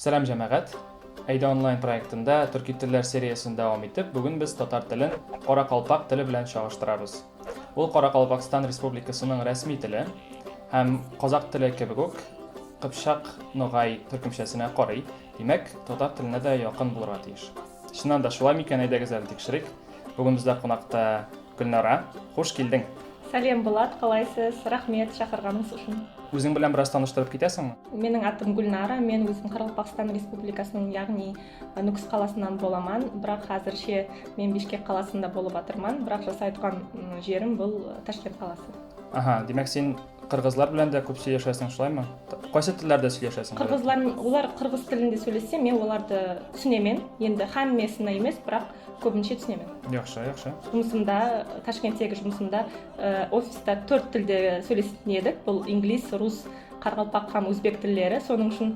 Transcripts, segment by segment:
Сәлам җәмәгать! Әйдә онлайн проектында төрки телләр сериясен дәвам итеп, бүген без татар телен каракалпак теле белән чагыштырабыз. Ул Каракалпакстан Республикасының рәсми теле һәм казак теле кебек үк кыпчак ногай төркемчәсенә карый. Димәк, татар теленә дә якын булырга тиеш. Чыннан да шулай микән, әйдәгез әле тикшерик. Бүген бездә кунакта Гөлнара, хуш килдең! Сәлем, Булат, қалайсыз? Рахмет шақырғаныңыз үшін. Үзең белән бераз таныштырып китәсеңме? Менің атым Гүлнара, мен өзім Қарақалпақстан Республикасының, яғни Нүкіс қаласынан боламан, бірақ қазірше мен Бишкек қаласында болып жатырман, бірақ жасай тұрған жерім бұл Ташкент қаласы. Аха, демәк син кыргызлар белән дә күп сөйләшәсең, шулаймы? Кайсы телләрдә сөйләшәсең? Қырғызлар, олар қырғыз тілінде сөйлессе, мен оларды түсінемін. Енді хаммесіне емес, бірақ көбінше түсінемін. Яхшы, яхшы. Жұмысымда, Ташкенттегі жұмысымда офиста төрт тілде сөйлесетін едік. Бұл инглиз, рус, қарақалпақ һәм өзбек тілдері. Соның үшін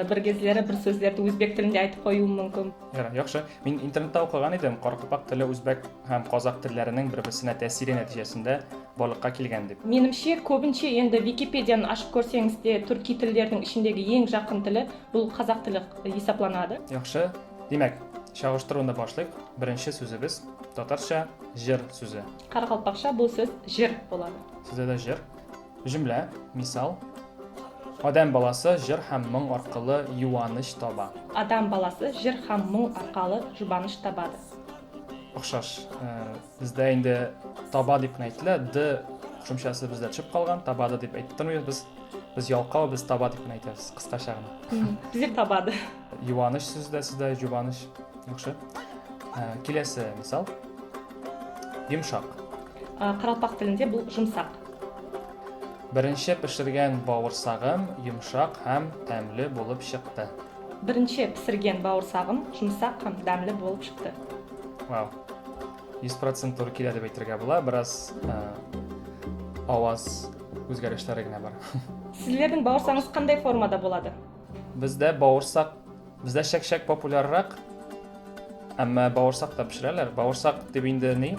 бір кездері бір сөздерді өзбек тілінде айтып қоюым мүмкін. Яхшы. Мин интернетта укыган идем, қарақалпақ тілі өзбек һәм қазақ тілдерінің бір-берсенә тәэсире нәтиҗәсендә барлыкка килгән дип. Меніңше, көбінше енді Википедияны ашып көрсеңіз де, түрки тілдердің ішіндегі ең жақын тілі бұл қазақ тілі есапланады. Яхшы. Димәк, чагыштыруны башлыйк. Беренче сүзебез татарча җыр сүзе. Қарақалпақша бұл сөз жыр болады. Сездә дә җыр. Җөмлә, мисал. Адәм баласы җыр һәм моң аркылы юаныч таба. Адам баласы жыр һәм моң арқалы жұбаныш табады. Охшаш. Бездә инде таба дип кенә әйтелә, д кушымчасы бездә төшеп калган, табады дип әйтеп тормыйбыз без. Без ялкау, без таба дип кенә әйтәбез, кыскача гына. Бездә табады. Юаныч сүзе дә сездә юаныч. Яхшы. Киләсе мисал. Йомшак. Қарақалпақ тілінде бұл жұмсақ. Беренче пешергән бавырсагым йомшак һәм тәмле булып чыкты. Бірінші пісірген бауырсағым жұмсақ һәм дәмлі болып шықты. Вау. 100% туры килә дип әйтергә була, бераз аваз үзгәрешләре генә бар. Сіздердің бауырсағыңыз қандай формада болады? Бездә бавырсак, бездә чәк-чәк популяррак, әмма бавырсак та пешерәләр. Бавырсак дип инде ни?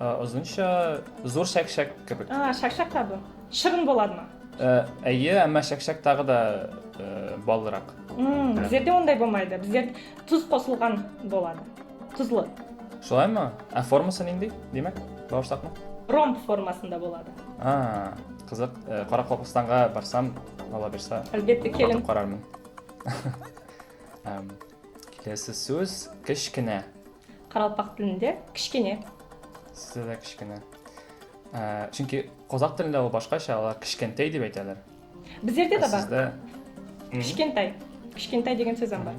Озынча зур чәк-чәк кебек. А, шак-шак та бу. Шырын болады ма? Әйе, әмма чәк-чәк тагы да баллырак. Біздерде ондай болмайды. Біздер тұз қосылған болады. Тұзлы. Шулаймы? Ә формасы нинди, димәк, бавырсакның? Ромб формасында болады. А, кызык. Каракалпакстанга барсам, Алла бирсә, Әлбәттә, келин. Карармын. Киләсе сүз кечкенә. Қарақалпақ тілінде кішкене. Сездә дә кечкенә. Чөнки казак телендә ул башкача, алар кішкентай дип әйтәләр. Біздерде де бар. Сездә кішкентай. Кішкентай деген сөз бар.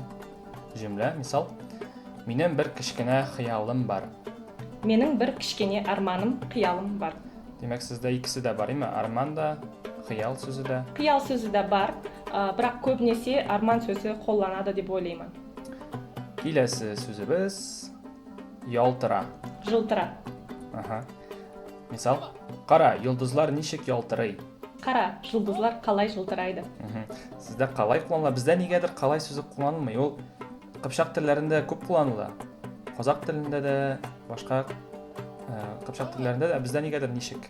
Җөмлә, мисал. Минем бер кечкенә хыялым бар. Менің бір кішкене арманым, қиялым бар. Демәк, сездә икесе дә бар, име? Арман да, хыял сүзе дә. Қиял сөзі де бар, бірақ көбінесе арман сөзі қолданады деп ойлаймын. Киләсе сүзебез ялтыра. Жылтыра. Аха. Мисал, кара, йолдызлар ничек ялтырый? Қара, жұлдызлар қалай жылтырайды? Сездә қалай кулланыла? Бездә нигәдер қалай сүзе кулланылмый. Ул кыпчак телләрендә күп кулланыла. Казак телендә дә, башка кыпчак телләрендә дә, бездә нигәдер ничек?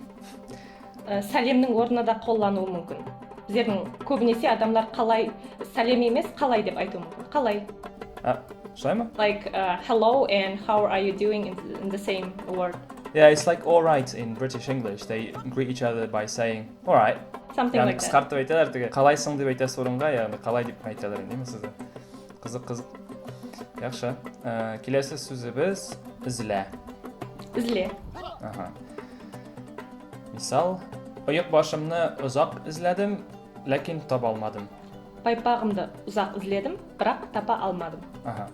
Сәлемнің орнына да қолдануы мүмкін. Біздердің көбінесе адамдар қалай сәлем емес, қалай деп айтуы мүмкін. Қалай? Шулаймы? Like hello and how are you doing in the same word. Yeah, it's like all right in British English. They greet each other by saying all right. Something like that. Қысқартып әйтәләр теге. Қалайсың деп әйтәсе урынга, ягъни қалай дип әйтәләр инде сездә. Кызык, кызык. Яхшы. Киләсе сүзебез эзлә. Эзлә. Ага. Мисал, оек башымны озак эзләдем, ләкин таба алмадым. Байпағымды ұзақ іздедім, бірақ таба алмадым. Ага.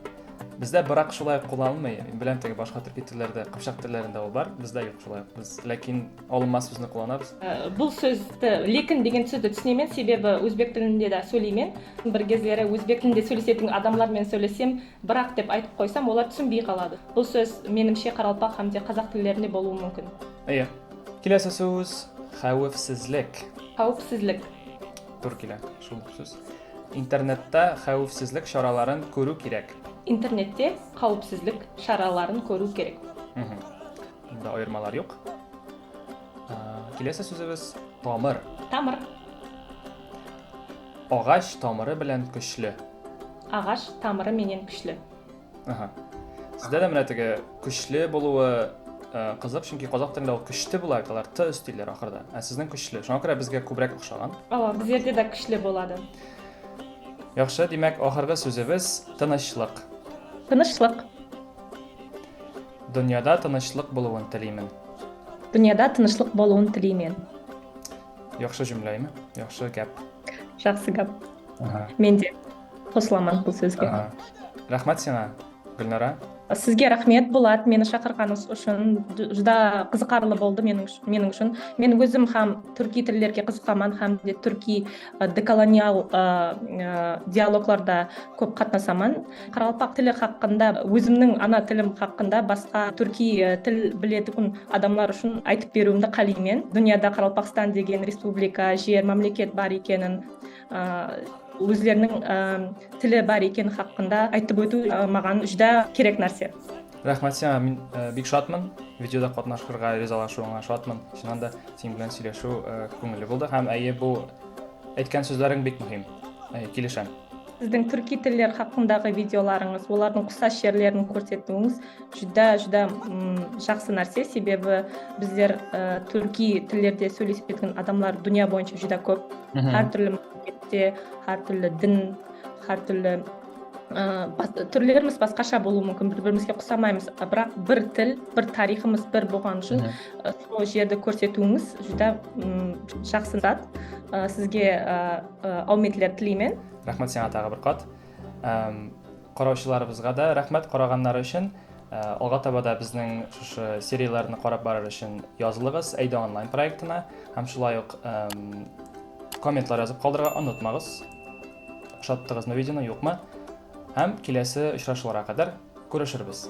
Бездә бірақ шулай кулланылмый. Мин беләм, теге башка төрки телләрдә, кыпчак телләрендә ул бар, бездә юк шулай. Без ләкин алынма сүзне кулланабыз. Бұл сөзді лекін деген сөзді түсінемін, себебі өзбек тілінде де сөйлеймін. Бір кездері өзбек тілінде сөйлесетін адамдармен сөйлесем, бірақ деп айтып қойсам, олар түсінбей қалады. Бұл сөз меніңше қарақалпақ һәм де қазақ тілдерінде болуы мүмкін. Әйе. Киләсе сүз хәвефсезлек. Қауіпсіздік. Тур килә шул сүз. Интернетта хәвефсезлек чараларын күрү кирәк. Интернетте қауіпсіздік шараларын көру керек. Монда аермалар юк. Киләсе сүзебез тамыр. Тамыр. Агач тамыры белән көчле. Ағаш тамыры менен күшлі. Аха. Сездә дә менә теге көчле булуы э, кызык, чөнки казак телендә ул көчте була бит, алар т өстиләр ахырда. Ә сезнең көчле. Шуңа күрә безгә күбрәк охшаган. Ава, біздерде де күшлі болады. Яхшы, димәк, ахыргы сүзебез тынычлык. Тынычлык. Дөньяда тынычлык булуын телимен. Дүнияда тынычлык болуын тілеймін. Яхшы җөмләме? Яхшы гәп. Жақсы гәп. Мен де қосыламын бұл сөзге. Ага. Рәхмәт сиңа, Гөлнара. Сізге рахмет, Болат, мені шақырғаныңыз үшін. Жүдә қызықарлы болды менің үшін. Мен өзім һәм түрки тілдерге қызықаман, һәм де түрки деколониал диалогларда көп қатынасаман. Қарақалпақ тілі хақында, өзімнің ана тілім хақында басқа түрки тіл білетін адамдар үшін айтып беруімді қалаймын. Дүнияда Қарақалпақстан деген республика, жер, мемлекет бар екенін, өздерінің тілі бар екені хақында айтып өту маған жүдә керек нәрсе. Рәхмәт сиңа, мин бик шатмын. Видеода катнашырга ризалашуыңа шатмын. Чыннан да синең белән сөйләшү күңелле булды һәм әйе, бу әйткән сүзләрең бик мөһим. Әйе, килешәм. Сіздің түрки тілдер хақындағы видеоларыңыз, олардың ұқсас жерлерін көрсетуіңіз жүдә жүдә жақсы нәрсе, себебі біздер түрки тілдерде сөйлесетін адамдар дүние бойынша жүдә көп. Әртүрлі мемлекетте, әртүрлі дін, әртүрлі түрлеріміз басқаша болуы мүмкін, бір бірімізге ұқсамаймыз, бірақ бір тіл, бір тарихымыз бір болған үшін сол жерді көрсетуіңіз жүдә жақсы зат. Сізге әуметтілер тілеймін. Рәхмәт сиңа тагы бер кат. Караучыларыбызга да рәхмәт караганнары өчен. Алга таба да безнең шушы серияләрне карап барыр өчен язылыгыз Әйдә онлайн проектына һәм шулай ук комментлар язып калдырырга онытмагыз. Ошаттыгызмы видеоны, юкмы? Һәм киләсе очрашуларга кадәр күрешербез.